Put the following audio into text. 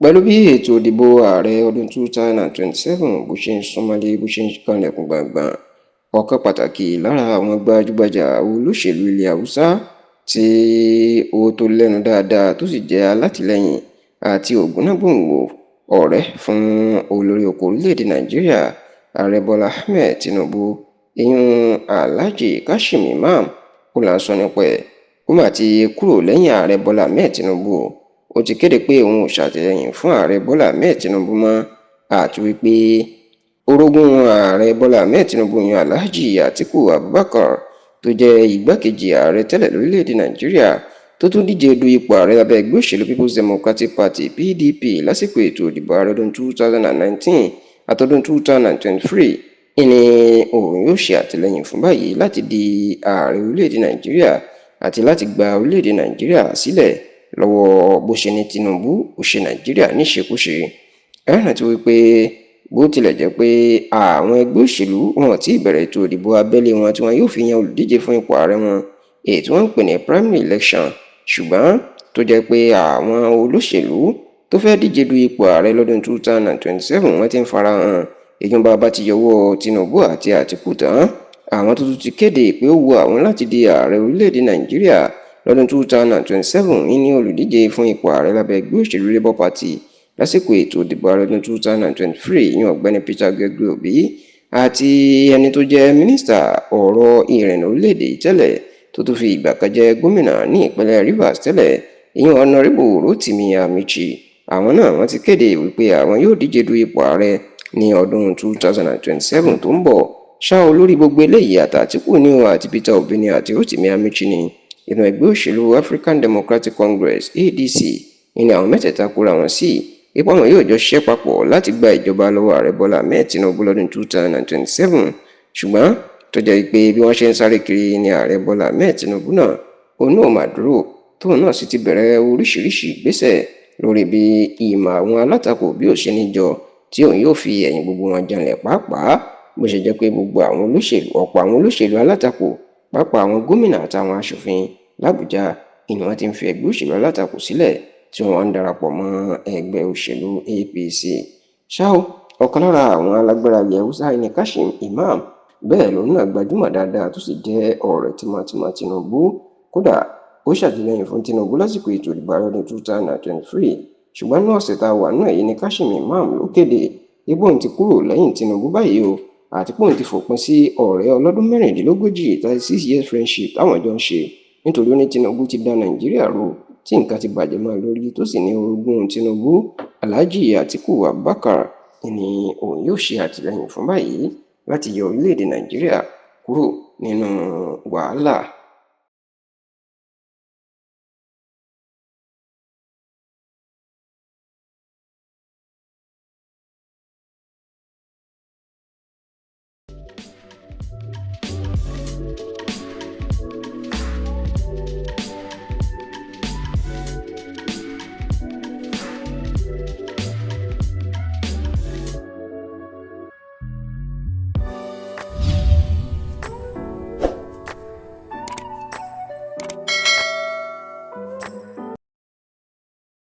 Pẹ̀lú bí ètò ìdìbò ààrẹ ọdún 2027 bó ṣe ń súnmọ́lé, bó ṣe ń kanlẹ̀kùn gbọ̀ngbọ̀n, ọ̀kan pàtàkì lára àwọn gbajúgbajà olóṣèlú ilẹ̀ Haúsá tí ó tó lẹ́nu dáadáa, tó sì jẹ́ alátìlẹyìn àti ògúnnágbòǹgbò ọ̀rẹ́ fún olórí oko orílẹ̀-èdè Nàìjíríà, Ààrẹ Bọ́lá Ahmed Tinubu, ìyún Alhaji Kashim Imam, ó là ń sọ nípa ẹ̀. Ó mà ti kúrò lẹ́yìn Ààrẹ Bọ́lá Ahmed Tinubu. Ó ti kéde pé òun ò ṣàtìlẹ́yìn fún Ààrẹ Bọ́lá Ahmed Tinubu mọ́, àti wípé orogún Ààrẹ Bọ́lá Ahmed Tinubu yan Alhaji Atiku Abubakar, tó jẹ́ igbákejì ààrẹ tẹ́lẹ̀ lórílẹ̀‐èdè Nàìjíríà, tó tún díje du ipò ààrẹ lábẹ́ ẹgbẹ́ òṣèlú People's Democratic Party (PDP) lásìkò ètò ìdìbò ààrẹ ọdún 2019 àtọdún 2023, ìní òun yóò ṣe àtìlẹ́yìn fún báyìí láti di ààrẹ orílẹ̀‐èdè Nàìjíríà àti láti gba orílẹ̀‐èdè Nàìjíríà sílẹ̀ lọ́wọ́ bó ṣe ní Tinubu ó ṣe Nàìjíríà níṣekúṣe. Ẹ rántí wípé bó tilẹ̀ jẹ́ pé àwọn ẹgbẹ́ òṣèlú wọn ò tí ì bẹ̀rẹ̀ ètò ìdìbò abẹ́lé wọn tí wọn yóò fi yan olùdíje fún ipò ààrẹ wọn, èyí tí wọ́n ń pè ní primary election, ṣùgbọ́n tó jẹ́ pé àwọn olóṣèlú tó fẹ́ díje du ipò ààrẹ lọ́dún 2027 wọ́n ti ń farahàn. Ìjọba bá ti yọwọ́ Tinubu àti Àtìkù tán, àwọn tó tún ti kéde pé ó wu àwọn láti di ààrẹ orílẹ̀-èdè Nàìjíríà lọ́dún 2027 ní olùdíje fún ipò ààrẹ lábẹ́ ẹgbẹ́ òṣèlú Labour Party lásìkò ètò ìdìbò ààrẹ ọdún 2023, ìyẹn ọ̀gbẹ́ni Peter Gregory Obi, àti ẹni tó jẹ́ mínísítà ọ̀rọ̀ ìrìnnà orílẹ̀-èdè yìí tẹ́lẹ̀, tó tún fi ìgbà kan jẹ́ gómìnà ní ìpínlẹ̀ Rivers tẹ́lẹ̀, ìyẹn Honorable Rotimi Amichi. Àwọn náà wọ́n ti kéde wípé àwọn yóò díje du ipò ààrẹ ní ọdún 2027 tó ń bọ̀. Ṣá olórí gbogbo eléyìí, àtàtìkù ní o, àti Peter Obi ní, àti Rotimi Amichi ní, inú ẹgbẹ́ òṣèlú African Democratic Congress (ADC) ní àwọn mẹ́tẹ̀ẹ̀ta kóra wọn sí ipò àwọn yóò jọ ṣiṣẹ́ papọ̀ láti gba ìjọba lọ́wọ́ Ààrẹ Bọ́lá Ahmed Tinubu lọ́dún 2027. Ṣùgbọ́n tó jẹ́ pé bí wọ́n ṣe ń sáré kiri ní Ààrẹ Bọ́lá Ahmed Tinubu náà, òun náà mà dúró, tóun náà sì ti bẹ̀rẹ̀ oríṣiríṣi ìgbésẹ̀ lórí bí ìmọ̀ àwọn alátakò bí ò ṣe ní jọ tí òun yóò fi ẹ̀yìn gbogbo wọn janlẹ̀, pàápàá bó ṣe jẹ́ pé gbogbo àwọn olóṣèlú, ọ̀pọ̀ àwọn olóṣèlú alátakò, pàápàá àwọn gómìnà àtàwọn aṣòfin làbújá ìní wọn ti ń fi ẹgbẹ́ òṣèlú alátakò sílẹ̀ tí wọ́n ń darapọ̀ mọ́ ẹgbẹ́ òṣèlú APC. Ṣá o, ọ̀kan lára àwọn alágbára ilẹ̀ Haúsá ní Kashim Imam, bẹ́ẹ̀ lòun náà gbajúmọ̀ dáadáa, tó sì jẹ́ ọ̀rẹ́ tímọ́tímọ́ Tinubu. Kódà ó ṣàtìlẹ́yìn fún Tinubu lásìkò ètò ìdìbò ààrẹ ọdún 2023. Ṣùgbọ́n ní ọ̀sẹ̀ tá a wà náà yìí ní Kashim Imam ló kéde ipò òun ti kúrò lẹ́yìn Tinubu báyìí o, àti pé òun ti fòpin sí ọ̀rẹ́ ọlọ́dún mẹ́rìndínlógójì, 36 years friendship, táwọn jọ ń ṣe, nítorí ó ní Tinubu ti da Nàìjíríà rú, tí nǹkan ti bàjẹ́ mọ́ lórí, tó sì ní orogún Tinubu, Alhaji Atiku Abubakar, ni òun yóò ṣe àtìlẹ́yìn fún báyìí láti yọ orílẹ̀-èdè Nàìjíríà kúrò nínú wàhálà.